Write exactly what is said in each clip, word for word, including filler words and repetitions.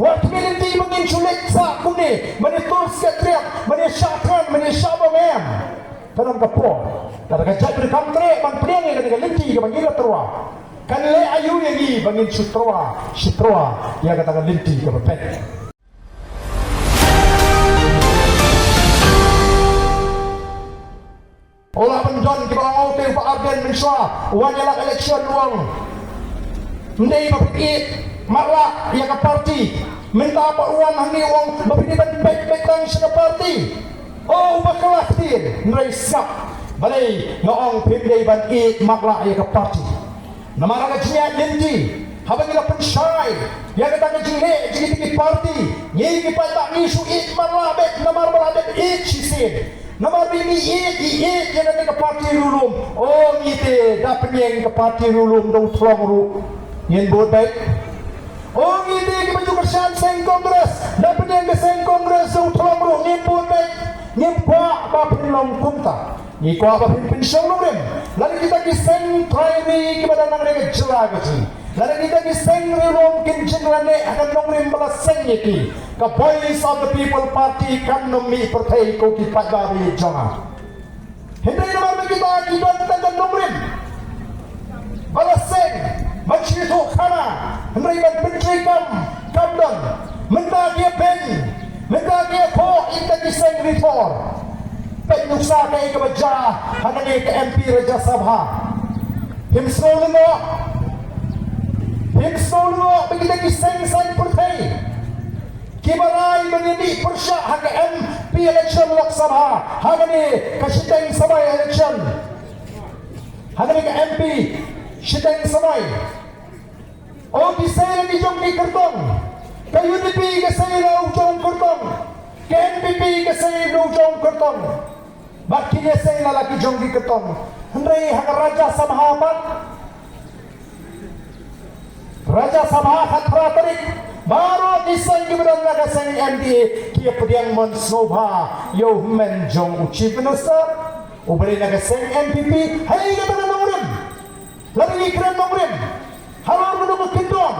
Wat khmih lynti ba ngin shu leit sah kumne ban ïa tur skhem triap, ban ïa shah thngan, ban ïa shah bam em. Ka don ka por. Lada ka jaitbynriew kam treh ban pdiang ïa kane ka lynti kaba ngi la tyrwa, kan leh aïu ïa ngi ba ngin shu tyrwa, shu tyrwa ïa kata ka lynti kaba beit. U la ban don kiba ong, u te u Bah Ardent mynshuwa u wan ïalap election u ong, ym dei ba phin ïeit matlah ïa ka party. Mynta pat u wan hangne u ong ba phin dei ban peit beit tang sha ka party. O, u bakla ktien, hynrei sngap. Balei nga ong phim dei ban ïeit matlah ïa ka party? Namar ha ka jingïaid lynti, haba ngi la pynshai ïa kata ka jingleh jong kita ki party, ngi ki paidbah ngi shu ïeit matlah beit, namar ba la dep ïeit shisien. Namar ba ngi ïeit, ngi ïeit ïa kane ka party riewlum. O, ngi te da pynïeng ka party riewlum da u thlong ruh, ngin bud beit. O, ngi te kiba ju kyrshan seng Congress, da pynïeng ka seng Congress da u thlong ruh, ngin bud beit. Ngim kwah ba phin long kumta. Ngi kwah ba phin pynshong nongrim. Lada kita ki seng trai ri kiba don hangne ha ka jylla ka jong ngi, lada kita ki seng riewlum kin jin lane ha ka nongrim ba la seng ïa ki, ka Voice of the People Party kan ym mih pyrthei, ko ki paidbah ba ïeit jong nga. Hynrei namar ba kita ki don tang ka nongrim ba la seng ban shu ïathuh khana, hynrei ban pyntreikam kam don. Mynta ki ïa beiñ, mynta ki ïathuh ïa kita ki seng rithor. Peit nuksa kaei kaba jia ha kane ka M P Rajya Sabha. Phim sngew lyngngoh? Phim sngew lyngngoh ba kita ki seng saiñ pyrthei kiba rai ban ïa mih pyrshah ha ka M P election Lok Sabha, ha kane ka shiteng samai election, ha kane ka M P shiteng samai? O, ki sei la ki jong ki kyrtong. Ka U D P ka sei la u jong kyrtong. Ka N P P ka sei la u jong kyrtong. Bad kine sei la la ki jong ki kyrtong. Hynrei ha ka Rajya Sabha pat, Rajya Sabha khatphra tarik, baroh ki seng kiba don la ka seng M D A ki ïa pdiang mon sngewbha ïa u hynmen jong u Chief Minister. U ba dei na ka seng N P P, hei kata ka nongrim. Lada ngi kren nongrim halor kano ka kyndon,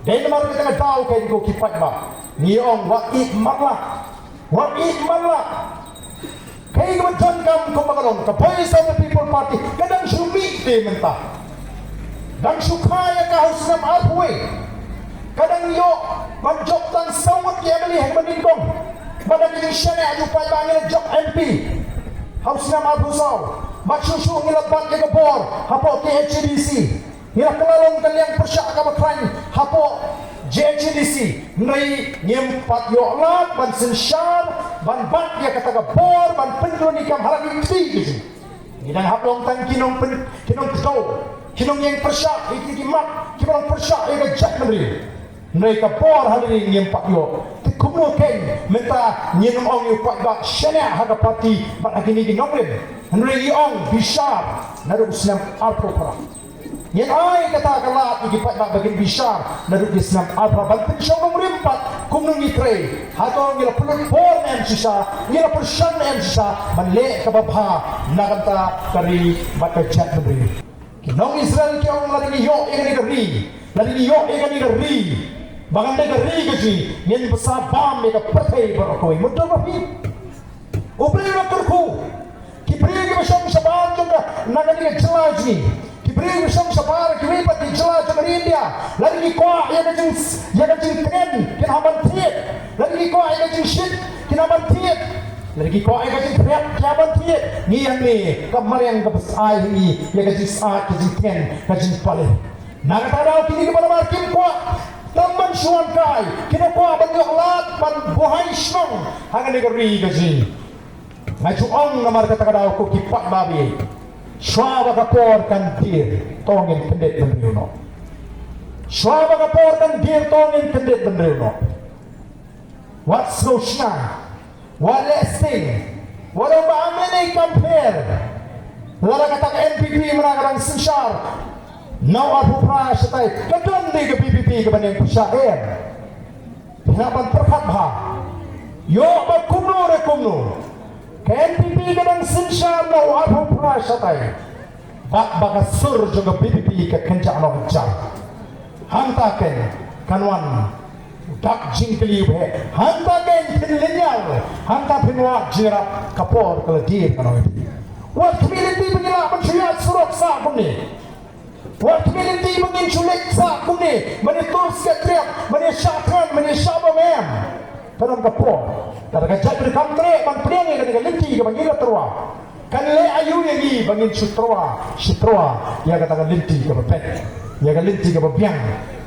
dei namar kata ka daw, ko ki paidbah, ngi ong wat ïeit matlah. Wat ïeit matlah. Kaei kaba donkam kumba ka long, ka Voice of the People Party ka dang shu mih te mynta. Dang shu kha ïa ka ha u snem arphew wei. Ka dang ïoh ban jop tang saw ngut ki M L A ha kaba nyngkong. Bad da ka jingshaniah jong u paidbah ngi la jop M P ha u snem arphew saw. Bad shuh shuh ngi la bat ïa ka bor hapoh K H A D C. Ngi la kylla long ka liang pyrshah kaba khlaiñ hapoh J H A D C. Hynrei ngim pat ïoh lad ban synshar, ban bat ïa kata ka bor, ban pynkhlaiñ kam ha la ki kti ki jong ngi. Ngi dang hap long tang ki nongpyn, ki nongkdew, ki nongïeng pyrshah ïa ki, ki mat kiba long pyrshah ïa ka jaitbynriew. Hynrei ka bor ha ri ngim pat ïoh. Te kumno kein mynta ngin ym ong ïa u paidbah shaniah ha ka party bad ha kine ki nongrim? Hynrei ngi ong bishar naduh u snem arphew phra. Ngin ai kata ka lad ïa ki paidbah ba kin bishar naduh ki snem arphew phra ban pynshong nongrim pat kumno ngi trei. Hato ngi la pynlut bor ne em shisha, ngi la pyrshang ne em shisha ban leh kaba bha na ka bynta ka ri bad ka jaitbynriew? Ki nong Israel ki ong, lada ngi ïoh ïa kane ka ri, lada ngi ïoh ïa kane ka ri ba ngan dei ka ri ka jong ngi, ngin bsa bam ïa ka pyrthei baroh kawei. Mutdur ba phi, U Blei u la kyrkhu. Ki briew kiba shong shabar jong ka, na kane ka jylla jong ngi, ki briew kiba shong shabar kiwei pat ki jylla jong ka ri India, lada ki kwah ïa ka jing, ïa ka jingtngen, kin hap ban thied. Lada ki kwah ïa ka jingshit, kin hap ban thied. Lada ki kwah ïa ka jingkhriat, kin hap ban thied. Ngi hangne ka mariang kaba ai ha ngi ïa ka jingsat, ka jingtngen, ka jingpale. Na kata ka daw kine kiba la mar kim kwah tang ban shu wan kai, ki da kwah ban ïoh lad ban buhai shnong ha kane ka ri ka jong ngi. Nga ju ong namar kata ka daw, ko ki paidbah, shuwa ba ka por kan dier, to ngin kyndit bynriew noh. Shuwa ba ka por kan dier, to ngin kyndit bynriew noh. Wat sngewshna, wat leh sting, wat ong ba ym lei compare. Lada kata ka N P P mynta ka dang synshar na u arphew phra shatai, ka don dei ka V P P kaba ïeng pyrshah, em? Phi hap ban pyrkhat bha. Ïoh ba kumno re kumno, ka N P P ka dang synshar na u arphew phra shatai. Bad ba ka sur jong ka V P P ka kynjah noh jar. Hangta kein Kan wan dak jingkylli ba heh. Hangta kein phin lynñiar, hangta phin wad jingïarap, ka por ka la dier, kan ong ïa phi. Wat khmih lynti ba ngin lah ban shu ïaid surok sah kumne. Wat khmih lynti ba ngin shu leit sah kumne, ban ïatur skep triap, ban ïashah thngan, ban ïashah bam, em. Kan ong ka por, lada ka jaitbynriew kam treh ban pdiang ïa kane ka lynti kaba ngi la tyrwa, kan leh aïu ïa ngi ba ngin shu tyrwa, shu tyrwa ïa kata ka lynti kaba beit, ïa ka lynti kaba biang,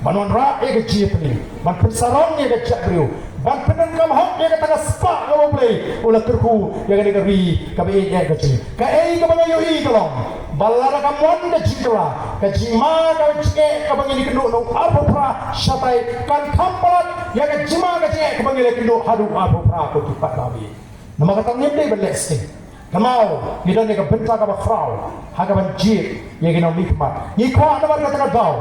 ban wanrah ïa ka jingïatylli, ban pynsarong ïa ka jaitbynriew, ban pyndonkam hok ïa kata ka spah kaba U Blei u la kyrkhu ïa kane ka ri kaba ïeit ka jong ngi. Kaei kaba nga ïohi ka long ba lada kam wan ka jingkylla, ka jingma ka jingeh kaba ngi la ïakynduh naduh arphew phra shatai kan kham palat ïa ka jingma ka jingeh kaba ngi la ïakynduh haduh arphew phra, ko ki paidbah. Namar kata ngim dei ban leh sting. Kynmaw, ngi don ïa ka bynta kaba khraw ha kaban jied ïa ki nongmihkhmat. Ngi kwah namar kata ka daw,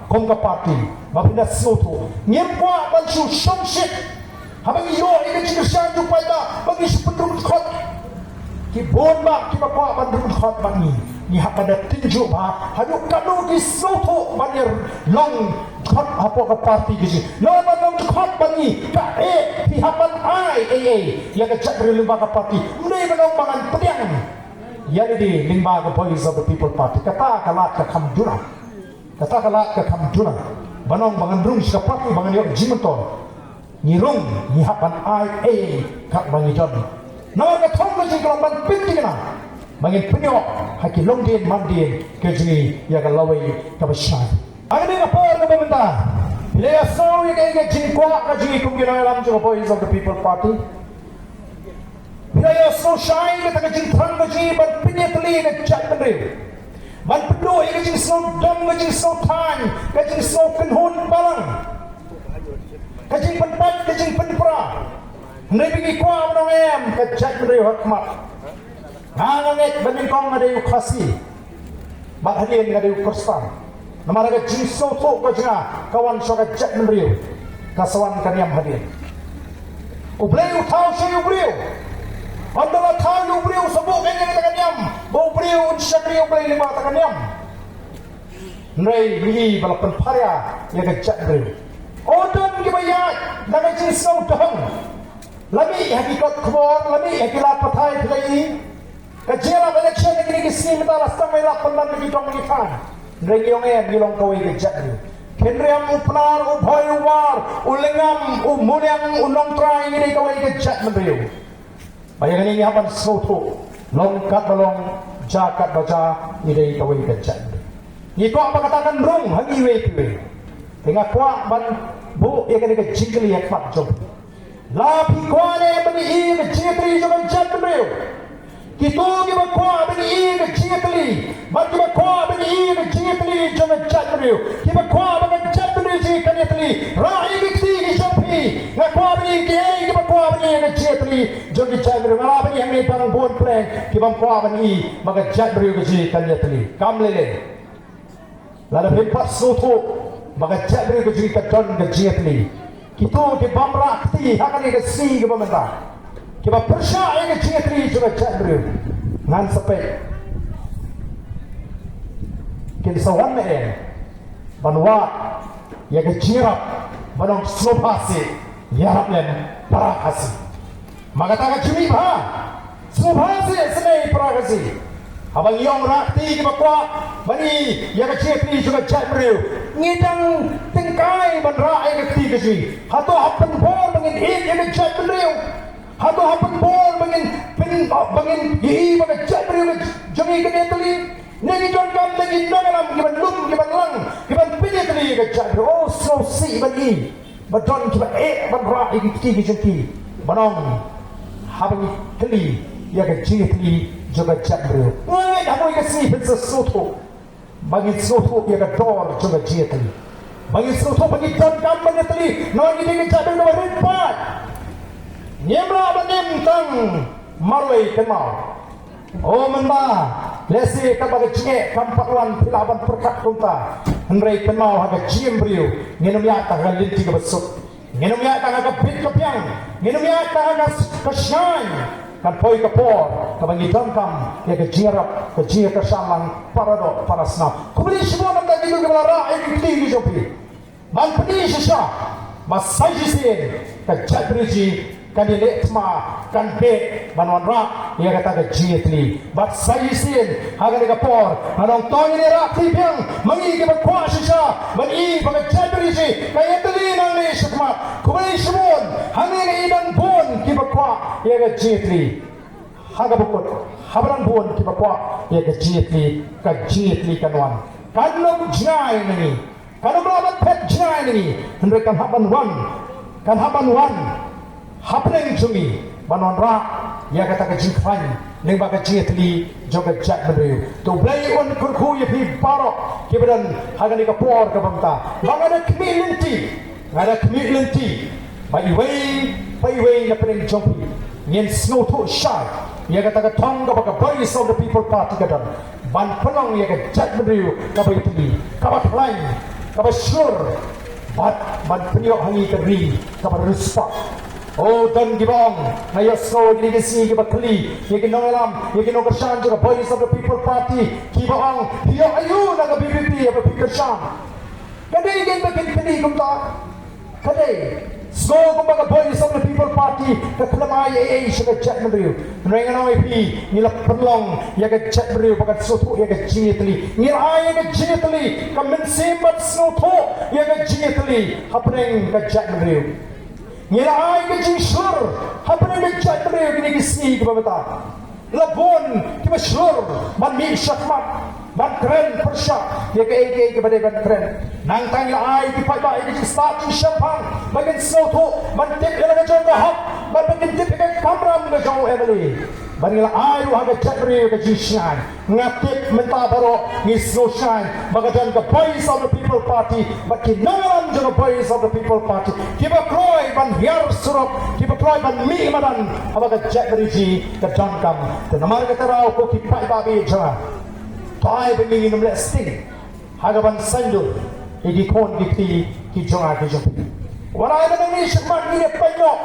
kum ka party, ba phin da sngewthuh. Ngim kwah ban shu shongshit haba ngi ïoh ïa ka jingkyrshan jong u paidbah ba ngi shu pynrung dkhot. Ki bun bah kiba kwah ban rung dkhot bad ngi. Ngi hap ban da tynjuh bha haduh katno ki sngewthuh ban ïa long dkhot hapoh ka party ka jong ngi. Lada ban long dkhot bad ngi, kaei phi hap ban ai ei ei ïa ka jaitbynriew lyngba ka party. Ym dei ban ong ba ngan pdiang ïa lade lyngba ka Voice of the People Party. Kata ka lad ka kham duna. Kata ka lad ka kham duna ban ong ba ngan rung sha ka party ba ngan ïoh jingmyntoi. Ngi rung, ngi hap ban ai ei ei katba ngi don. Namar ka thong ka jong ngi ka long ban pynthikna ba ngin pynïoh ha ki longdien mandien ka jong ngi ïa ka lawei kaba shai. Ha kane ka por kaba mynta, phi la ïohsngew ïa ka, ïa ka jingkwah ka jong ngi kum ki nongïalam jong ka Voice of the People Party. Phi la ïohsngew shai kata ka jingthrang ka jong ngi ban pynïatylli ïa ka jaitbynriew, ban pynduh ïa ka jingsngewdom, ka jingsngewthaiñ, ka jingsngewkynhun balang, ka jingpynpait, ka jingpynpra. Hynrei ba ngi kwah ban ong em, ka jaitbynriew ha khmat. Nga, nga ngeit ba nyngkong nga dei u Khasi bad hadien nga dei u Khristan. Namar ka jingsngewthuh ka jong nga ka wan sha ka jaitbynriew, ka sa wan ka niam hadien. U Blei u thaw sha u briew. Hynda la thaw u briew, sa buh kein ïa kata ka niam ba u briew un shakri U Blei lyngba kata ka niam. Hynrei ngi i ba la pynpharia ïa ka jaitbynriew. U don kiba ïaid da ka jingsngew dahong. La mih ha ki kot khubor, la mih ha ki lad pathai, phi la i. Ka jingïalap election ha kine ki sngi mynta la sdang ban ïalap pynban na ki dong ki thaiñ. Hynrei ngi ong em, ngi long kawei ka jaitbynriew. Khynriam, u Pnar, u Bhoi, u War, u Lyngngam, u Muliang, u Nongtrai, ngi dei kawei ka jaitbynriew. Ba ïa kane ngi hap ban sngewthuh, long katba long, jia katba jia, ngi dei kawei ka jaitbynriew. Ngi kwah ba kata kan rung ha ngi iwei pa iwei. Te nga kwah ban buh ïa kane ka jingkylli ha khmat jong phi. La phi kwah ne em ban ïohi ïa ka jingïatylli jong ka jaitbynriew? Kito kiba kwah ban ïohi ïa ka jingïatylli bad kiba kwah ban ïohi ïa ka jingïatylli jong ka jaitbynriew, kiba kwah ba ka jaitbynriew jong ngi kan ïatylli, rah ïa ki kti ki jong phi. Nga kwah ban ïohi kiei kiba kwah ban ïohi ïa ka jingïatylli jong ka jaitbynriew. Nga lah ban ïohi hangne dang bun pleng kiba kwah ban ïohi ba ka jaitbynriew ka jong ngi kan ïatylli. Kam lei lei. Lada phin pat sngewthuh ba ka jaitbynriew ka jong ngi ka don ka jingïatylli. Kito ki bym rah kti ha kane ka sngi kaba mynta, kiba pyrshah ïa ka jingïatylli jong ka jaitbynriew, ngan sa peit kin sa wan ne em ban wad ïa ka jingïarap ban ong sngewbha seh, ïarap lem para Khasi. Ma kata ka jingmih bha. Sngewbha seh, sngewbha para Khasi. Haba ngi ong rah kti kiba kwah ban ïohi ïa ka jingïatylli jong ka jaitbynriew, ngi dang tyngkai ban rah ïa ka kti ka jong ngi. Hato hap pynbor ba ngin ïeit ïa ka jaitbynriew? Hato hap pynbor ba ngin pyn, ba ngin ïohi ba ka jaitbynriew ka jong ngi kan ïatylli? Ne ngi donkam da ki nongïalam kiban lum, kiban lang, kiban pynïatylli ïa ka jaitbynriew? Oh, sngewsih ban ïohi ba don kiba eh ban rah ïa ki kti ki jong ki ban ong haba ngi kylli ïa ka jingïatylli jong ka jaitbynriew. Nga ngeit ha kawei ka sngi phin sa sngewthuh ba ngi sngewthuh ïa ka dor jong ka jingïatylli, ba ngi sngewthuh ba ngi donkam ban ïatylli namar ngi dei ka jaitbynriew kaba rit paid. Ngim lah ban im tang marwei, kynmaw. Oh mynba lehse katba ka jingeh kam pat wan phi lah ban pyrkhat kumta. Hynrei kynmaw, ha ka jingim briew ngin ym ïaid tang ha ka lynti kaba suk, ngin ym ïaid tang ha ka bit ka biang, ngin ym ïaid tang ha ka, ka shngaiñ. Kan poi ka por kaba ngi donkam ïa ka jingïarap, ka jingïakyrshan lang para doh para snam. Khublei shibun namar kito kiba la rah ïa ki kti ki jong phi. Ban pyni shisha ba sa shisien ka jaitbynriew jong ngi kan ïaleh thma, kan beh ban wanrah ïa kata ka jingïatylli. Bad sa shisien ha kane ka por nga ong to ngin ïarap biang ma ngi kiba kwah shisha ban i ba ka jaitbynriew jong ngi ka ïatylli nangne shakhmat. Kumne shibun hangne nga i don bun kiba kwah ïa ka jingïatylli. Ha kaba kut, haba don bun kiba kwah ïa ka jingïatylli, ka jingïatylli kan wan. Kan ym jngai na ngi, kan ym lah ban phet jngai na ngi, hynrei kan hap ban wan, kan hap ban wan hapdeng jong ngi ban wanrah ïa kata ka jingkhlaiñ lyngba ka jingïatylli jong ka jaitbynriew. To Blei un kyrkhu ïa phi baroh kiba don ha kane ka por kaba mynta. Ba nga da khmih lynti, nga da khmih lynti ba iwei pa iwei na pdeng jong phi ngin sngewthuh shai ïa kata ka thong kaba ka Voice of the People Party ka don ban pynlong ïa ka jaitbynriew kaba ïatylli, kaba khlaiñ, kaba shlur, bad ban pynïoh ha ngi ka ri kaba riewspah. O, don kiba ong, nga ïohsngew ïa kine ki sngi kiba khlieh ïa ki nongïalam, ïa ki nongkyrshan jong ka Voice of the People Party kiba ong, phi ïoh aïu na ka V P P haba phi kyrshan? Ka dei kein ba kin kylli kumta? Ka dei. Sngew kumba ka Voice of the People Party ka khlem ai ei ei sha ka jaitbynriew. Hynrei ngan ong ïa phi, ngi la pynlong ïa ka jaitbynriew ba kan sngewthuh ïa ka jingïatylli. Ngi la ai ïa ka jingïatylli, ka mynsiem ban sngewthuh ïa ka jingïatylli hapdeng ka jaitbynriew. Ngi la ai ka jingshlur hapdeng ka jaitbynriew kine ki sngi kiba mynta. La bun kiba shlur ban mih shakhmat ban kren pyrshah ïa kaei kaei kaba dei ban kren. Nangta ngi la ai ki paidbah ïa ka jingstad jingshemphang ba kin sngewthuh, ban tip ïa la ka jong ka hok, bad ba kin tip ïa ka kamram ka jong u M L A. Bad ngi la ai ruh ha ka jaitbynriew ka jingshngaiñ. Nga tip mynta baroh ngi sngewshngaiñ ba ka don ka Voice of the People Party bad ki nongïalam jong ka Voice of the People Party kiba kloi ban hiar surok, kiba kloi ban mih madan haba ka jaitbynriew jong ngi ka donkam. Te namar kata ruh ko ki paidbah ba ïeit jong nga, to ai ba ngin ym leh sting ha kaban saiñdur ïa ki khun ki kti ki jong nga ki jong phi. Wat ai ba nangne shakhmat ngin ïa peit noh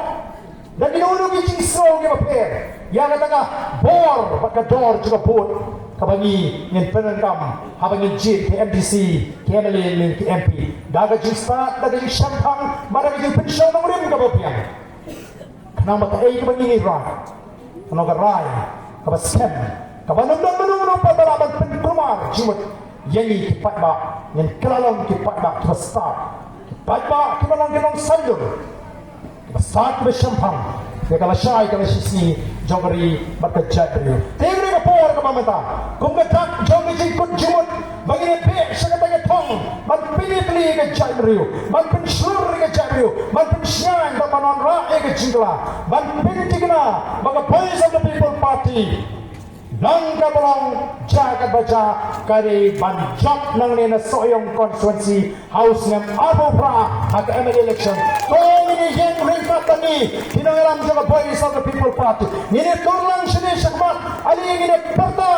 da kino kino ki jingsngew kiba pher ïa kata ka bor bad ka dor jong ka vote kaba ngi ngin pyndonkam haba ngin jied ki M D C, ki M L A ne ki M P. Da ka jingstad, da ka jingshemphang bad da ka jingpynshong nongrim kaba biang. Khnang ba kaei kaba ngi rai, kano ka rai kaba skhem, kaba ym don mano mano pat ba lah ban pynkulmar jingmut ïa ngi ki paidbah, ngin kylla long ki paidbah kiba stad, ki paidbah kiba long ki nongsaiñdur, kiba stad kiba shemphang ïa ka lashai ka lashisngi jong ka ri bad ka jaitbynriew. Te ha kane ka por kaba mynta, kum ka dak jong ka jingkut jingmut ba ngin ïa beh sha kata ka thong ban pynïatylli ïa ka jaitbynriew, ban pynshlur ïa ka jaitbynriew, ban pynshngaiñ bad ban wanrah ïa ka jingkylla, ban pynthikna ba ka Voice of the People Party long kaba long, jia katba jia, ka dei ban jop nangne na Sohiong constituency ha u snem arphew phra ha ka M L A election. To ngin ïeng ryngkat bad ngi ki nongïalam jong ka Voice of the People Party. Ngin ïa tur lang shane shakhmat, ale ngin ïa pyrta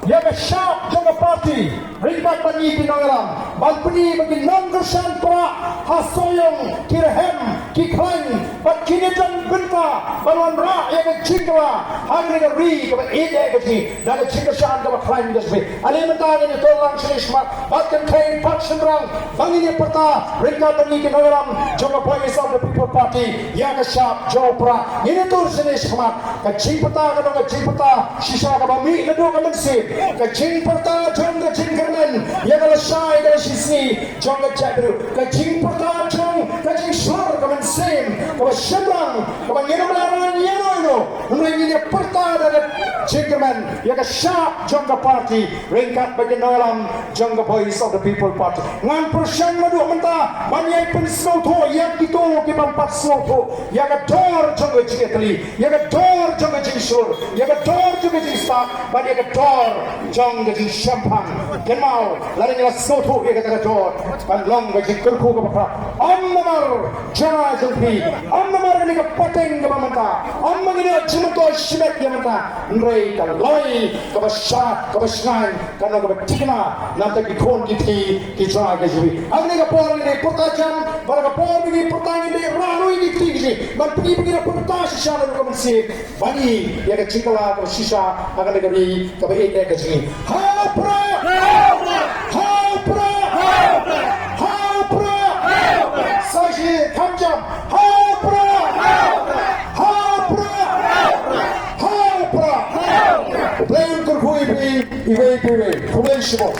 ïa ka shap jong ka party ryngkat bad ngi ki nongïalam ban pyni ba ki nongkyrshan pra ha Sohiong ki rhem, ki khlaiñ bad kin ïa don bynta ban wanrah ïa ka jingkylla ha kane ka ri kaba ïeit ïa ka jong ngi da ka jingkyrshan kaba khlaiñ ka jong phi. Ale mynta ngin ïa tur lang shane shakhmat bad kynthei bad shynrang ba ngin ïa pyrta ryngkat bad ngi ki nongïalam jong ka Voice of the People Party ïa ka shap jong u pra. Ngin ïa tur shane shakhmat. Ka jingpyrta ka long ka jingpyrta shisha kaba mih naduh ka mynsiem, ka jingpyrta jong ka jingkyrmen ïa ka lashai ka lashisngi jong ka jaitbynriew, ka jingpyrta jong ka jingshlur ka mynsiem kaba shemphang kaba ngin ym lah ban ïa ïano ïano, hynrei ngin ïa pyrta da ka jingkyrmen ïa ka shap jong ka party ryngkat bad ki nongïalam jong ka Voice of the People Party. Ngan pyrshang naduh mynta ban ïai pynsngewthuh ïa kito ki bym pat sngewthuh ïa ka dor jong ka jingïatylli, ïa ka dor jong ka jingshlur, ïa ka dor jong ka jingstad bad ïa ka dor jong ka jingshemphang. Kynmaw, lada ngi la sngewthuh ïa kata ka dor, kan long ka jingkyrkhu kaba khraw. Ym namar jong nga jong phi, ym namar kane ka pateng kaba mynta, ym namar kane ka jingmyntoi shimet ïa mynta, hynrei ka loi kaba shad kaba shngaiñ, kano kaba thikna na bynta ki khun ki kti ki jong nga ki jong phi. Ha kane ka por ngin ïa pyrta jam, bad ha ka por ngin ïa pyrta ngin ïa rah noh ïa ki kti ki jong ngi ban pyni ba ngi da pyrta shisha naduh ka mynsiem ban i ïa ka jingkylla kaba shisha ha kane ka ri kaba ïeit ïa ka jong ngi. Ha u Prah! Ha u Prah! Ha u Prah! Iwei pa iwei, khublei shibun.